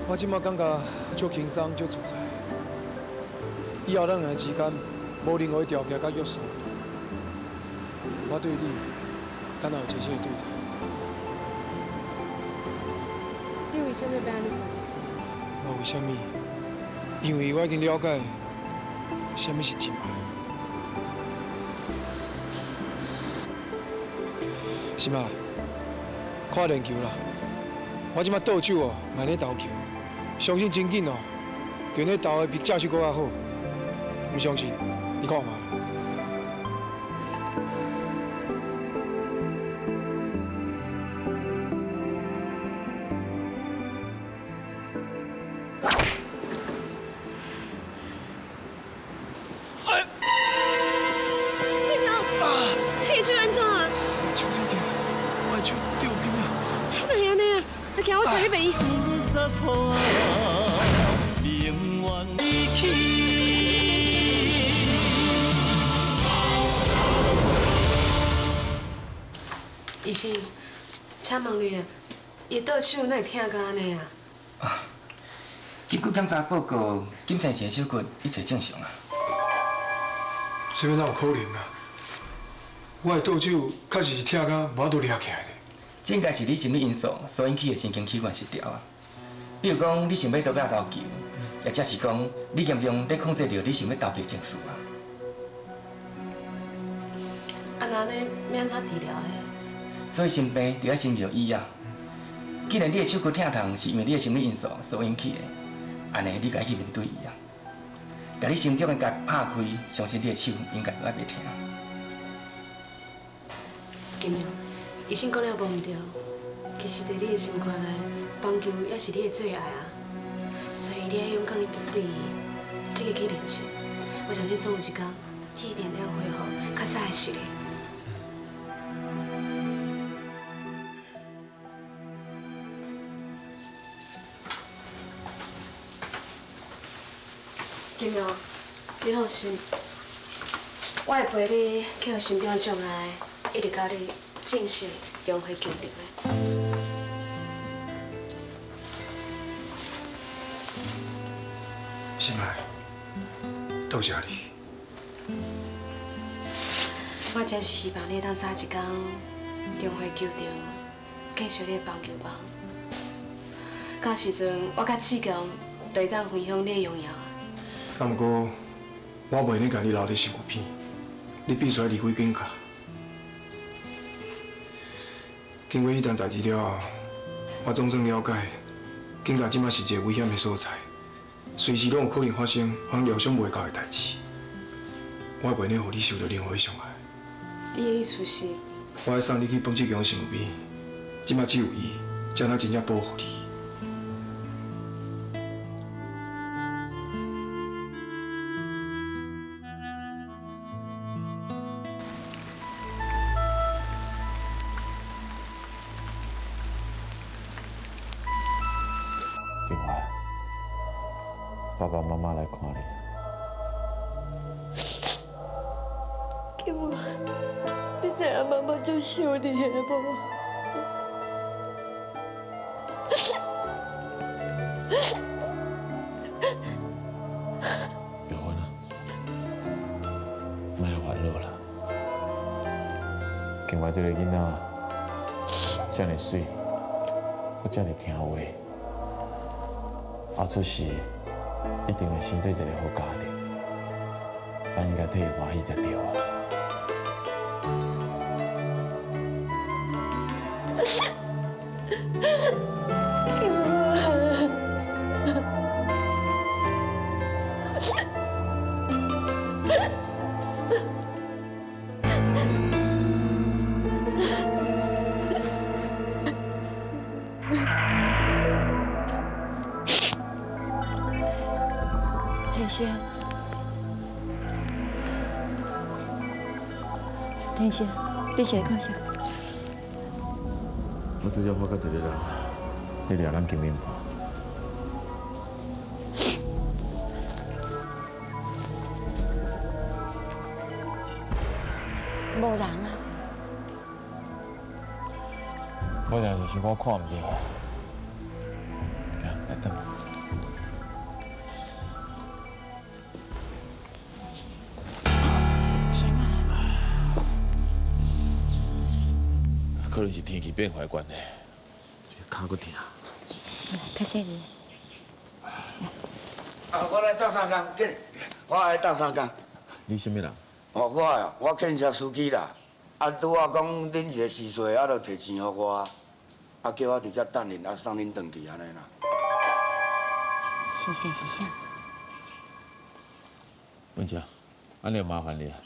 我这摆感觉足轻松、足自在。以后咱两个之间无任何的条件佮约束，我对你敢若有真心的对待。你为啥物欲按呢做？无为啥物，因为我已经了解啥物是真爱。是嘛？看练球啦，我这摆倒手哦，嘛咧投球，相信真紧哦，就咧投的比正手阁较好。毋相信，你看觅。志强，你的手按怎啊？手足痛，我的手吊筋啊！哪会按呢啊？来，行，我带你去医院。医生，请问你啊，伊的倒手哪会疼甲按呢啊？根据检查报告，金先生的手骨一切正常啊。这欲哪有可能啊？我的倒手确实是疼甲无法度掠起来的。这应该是你心理因素所引起的神经器官失调啊。比如讲，你想欲倒尾投球，或者是讲你严重咧控制著你想欲投球的情绪啊。啊，那按呢欲按怎治疗呢？所以心病就爱先药医啊。既然你的手骨疼痛是因为你的心理因素所引起的，按呢你该去面对伊啊。共你心中的结拍开，相信你的手应该就爱袂疼。金勇，医生讲了无毋对，其实伫你的心肝内，棒球也是你的最爱啊。所以你爱勇敢去面对伊，积极去练习。我相信总有一天，你一定会恢复较早的实力。金勇，你放心，我会陪你去予心中障碍，一直到你正式重回球场的。心爱，多谢你。我真是希望你会当早一天重回球场，继续你的棒球梦。到时阵，我佮志强就会当分享你的荣耀。啊，毋过我袂用共你留伫身躯边，你必须离开警局。经过彼单代志了后，我总算了解，警局这马是一个危险的所在，随时拢有可能发生予人料想袂到的代志。我袂用予你受到任何的伤害。你的意思是？我爱送你去彭志强身边，这马只有伊才能真正保护你。金华，爸爸妈妈来看你。金华，你知影妈妈足想你的无？玉芬啊，莫烦恼啦。金华这个囡仔遮尔媠，阁遮尔听话。后出世一定会生对一个好家庭，咱应该替伊欢喜才对啊！天生，天生，你是咧看啥？我拄才发觉一个人，伫掠咱金银铺。无人啊！无人就是我看毋著。来等。可能是天气变化的关系，这个跤阁疼。较细腻。啊，我来斗相共，紧，我来斗相共。你啥物人？哦，我啊，我汽车司机啦。啊，拄仔讲恁是个时岁，啊，就提钱予我，啊，叫我伫遮等恁，啊，送恁转去按呢啦。是是是啥？文姐，按呢麻烦你啊。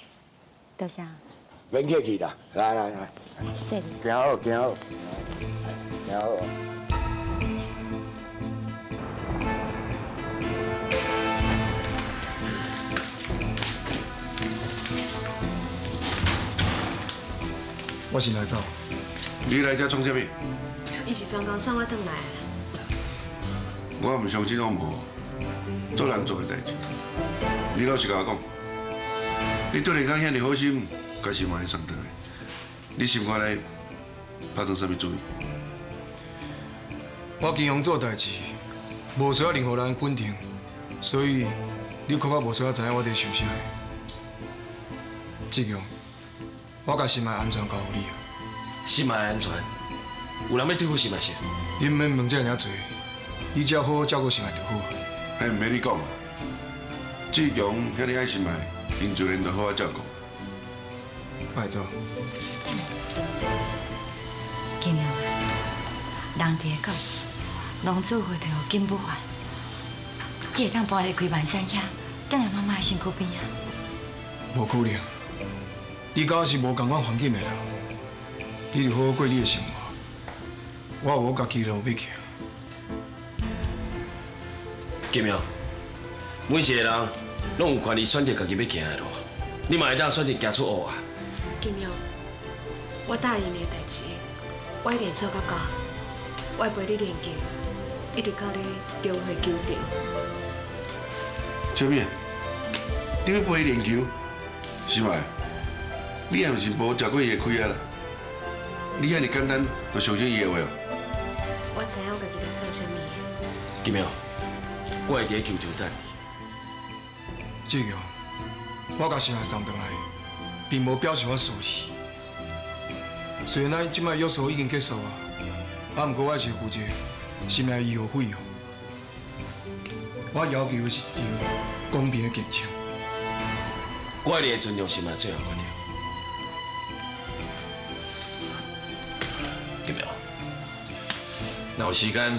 多谢。免客气啦，来来来，行好行好，行好。我先来走。你来遮创啥物？伊是专工送我转来的。我毋相信拢无做人做的代志。你老实共我讲，你突然间遐尔好心，共心爱送转来，你心肝内拍算啥物主意？我金阳做代志，无需要任何人肯定，所以你更较无需要知影我伫想啥。志强，我共心爱安全交予你啊。心爱安全，有人欲对付心爱是？你毋免问这尔济，你只要好好照顾心爱就好。哎，毋免你讲，志强遐尔爱心爱，𪜶自然就好好照顾。我会走。人伫咧讲，农子回头金不换，你会当搬离开万山遐，转来妈妈的身躯边啊。无可能，你佮我是无仝款环境的人，你就好好过你的生活，我有我家己的路欲行。金勇，每一个人拢有权利选择家己欲行的路，你嘛会当选择行出黑暗。金勇，我答应你的代志，我一定做到到。我会陪你练球，一直到你重回球场。小敏，你欲陪伊练球，是嘛？你也毋是无食过伊的亏啊啦？你遐尔简单就相信伊的话哦？我知影我家己咧做啥物。金勇，我会伫咧球场等你。志强，我共心爱送转来，并无表示我输你。虽然咱这摆约束已经结束啊，啊，毋过我还是负责心内医药费用。我要求的是一场公平的竞争。我一定会尊重心爱最后决定。金勇，若有时间，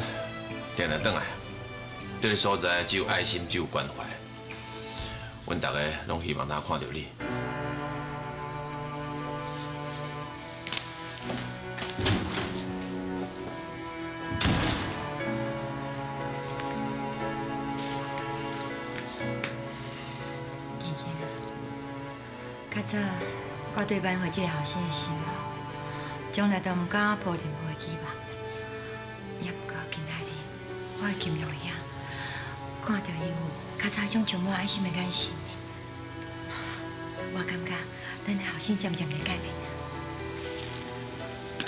定定转来。这个所在只有爱心，只有关怀。阮大家拢希望通看著你。天生啊，较早我对挽回这个后生的心哦，从来都毋敢抱任何的期望。也毋过今仔日，我伫金阳遐，看著伊有较早彼种充满爱心的眼神，我感觉咱的后生渐渐咧改变。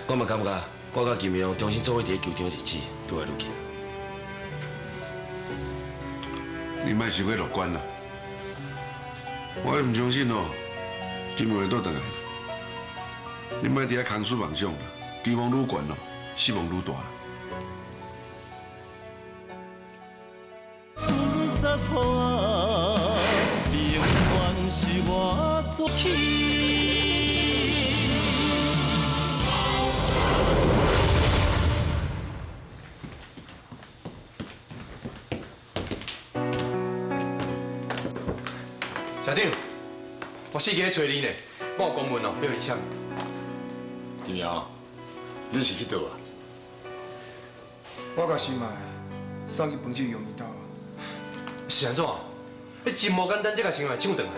我嘛感觉，我佮金阳重新做伙伫咧球场的日子愈来愈近。你莫伤过乐观啦，我也毋相信哦，金阳会倒转来。你莫伫遐空思妄想啦，期望愈悬哦，失望愈大啦。永远是我做起。社长，我四界咧揣你呢，我有公文哦，欲你签。金阳，你是去佗啊？我共心爱送去彭志勇伊兜。是按怎？你真无简单，才共心爱抢转来。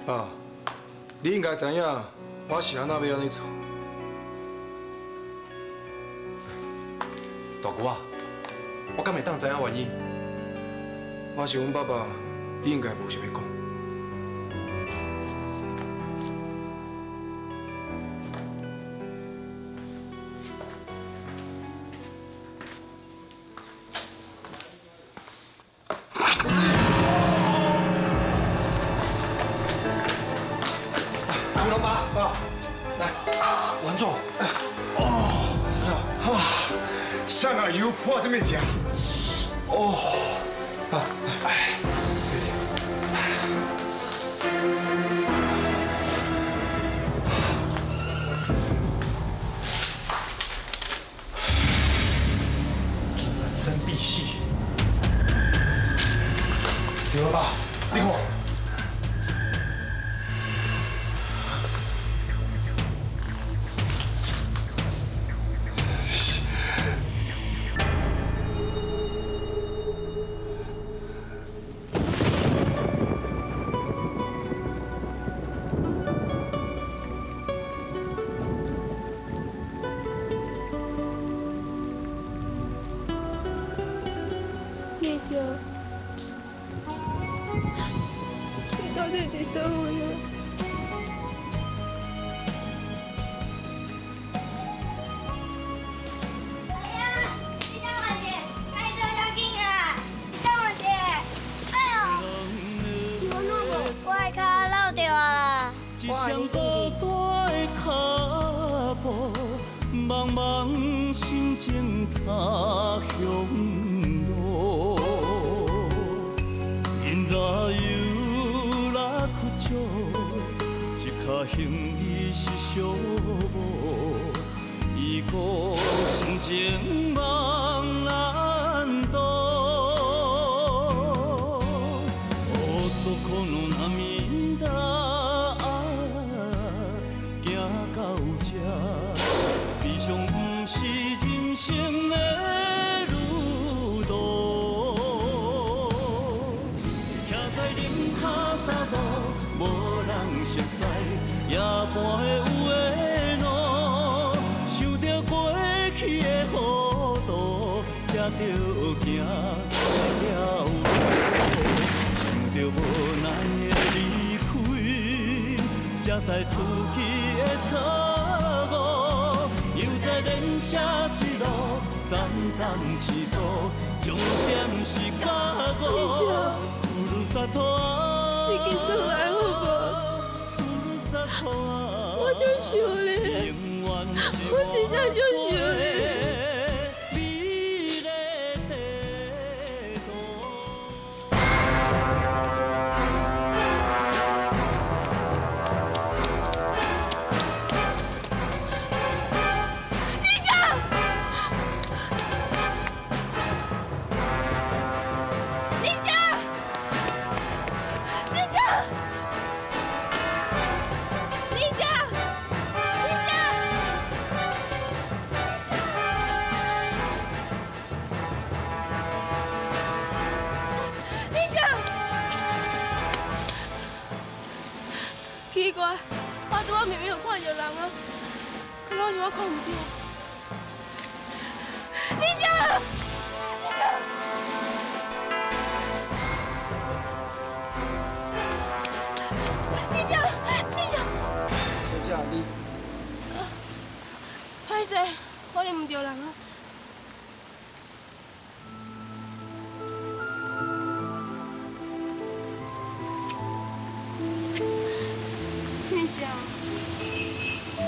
爸，你应该知影，我是按怎欲按呢做。大姑啊，我敢会当知影原因？我是阮爸爸，你应该无想欲讲。吴老爸，啊，来，王总，哦，啊，上个油破这么食？哦，啊，哎，金兰山必死。刘老爸，你看。丽姐，你到底伫佗位啊？你等我者，来做较紧啊！你等我者，哎呦，你有怎无？我的跤落掉啊啦！一双孤单的脚步，茫茫心情他乡路。人在游来去少，一跤行李是寂寞，伊阁深情梦难渡。男の涙行到这，悲伤不是人生的旅途。徛在林下沙路，无人熟似，夜半的有的路，想着过去的糊涂，才著行这条路。想着无奈的离开，才知出去的错误。犹在连写一路，层层刺锁，终点是觉悟。你紧转来好无？我足想你，我真正足想你。奇怪，我拄仔明明有看到人啊，敢若是我看毋著。你讲，你讲，你讲，小姐，你歹势，我认毋著人啊。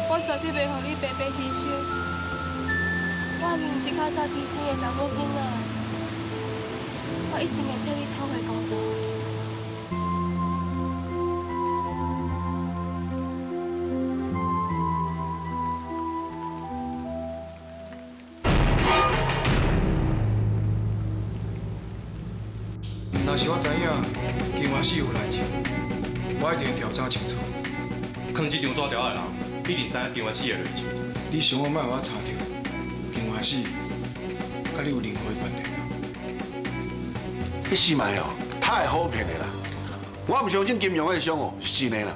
我绝对袂予你白白牺牲。我已经毋是较早天真的查某囡仔，我一定会替你讨回公道。若是我知影金华死有内情，我一定会调查清楚。囥这张纸条的人，一定知影金华死的内情。你想我莫予我查著金华死，佮你有任何的关系？彼死卖哦，太好骗的啦！我毋相信金融的伤哦是真的啦。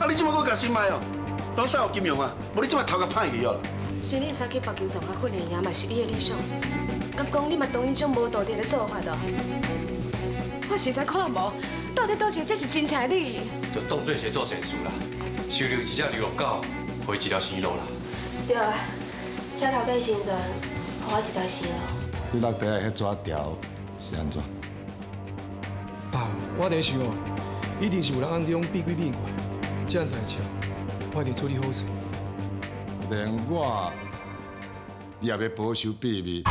啊，你这摆阁共新卖哦，拢送予金融啊？无你这摆头壳歹去哦。先你三去白球场甲训练营嘛是你的理想，敢讲你嘛同意这种无道德的做法哦？我实在看无，到底佗一个才是真正的你？就当做是做善事啦，收留一只流浪狗，予伊一条生路啦。对啊，请头家成全，予我一条生路。你落地的彼纸条是按怎？爸，我伫想哦，一定是有人暗中比鬼比怪，这样代志我一定处理好势。连我也欲保守秘密。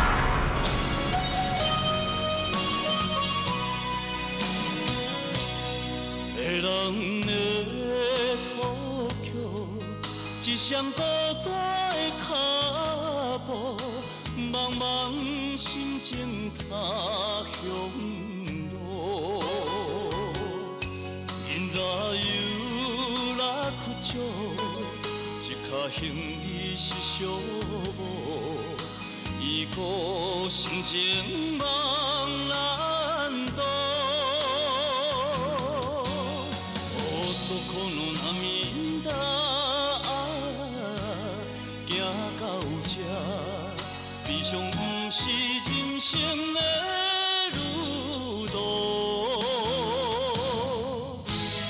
人的托曲，一双孤单的脚步，茫茫心情他乡路。人在游来去少，一跤行李是寂寞，伊阁深情梦难渡。男の涙行到这，悲伤不是人生的旅途。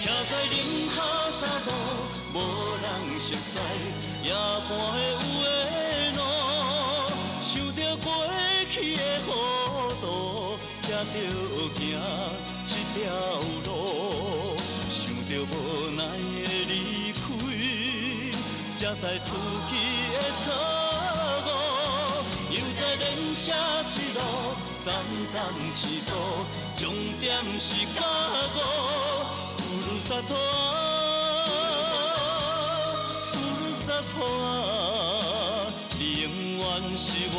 徛在林下沙路，无人熟似，夜半的有的路，想著过去的糊涂，才著行这条路。想著无奈的离开，才知出去的错误。犹在连写一路，层层刺锁，终点是觉悟。ふるさと啊，ふるさと啊，你是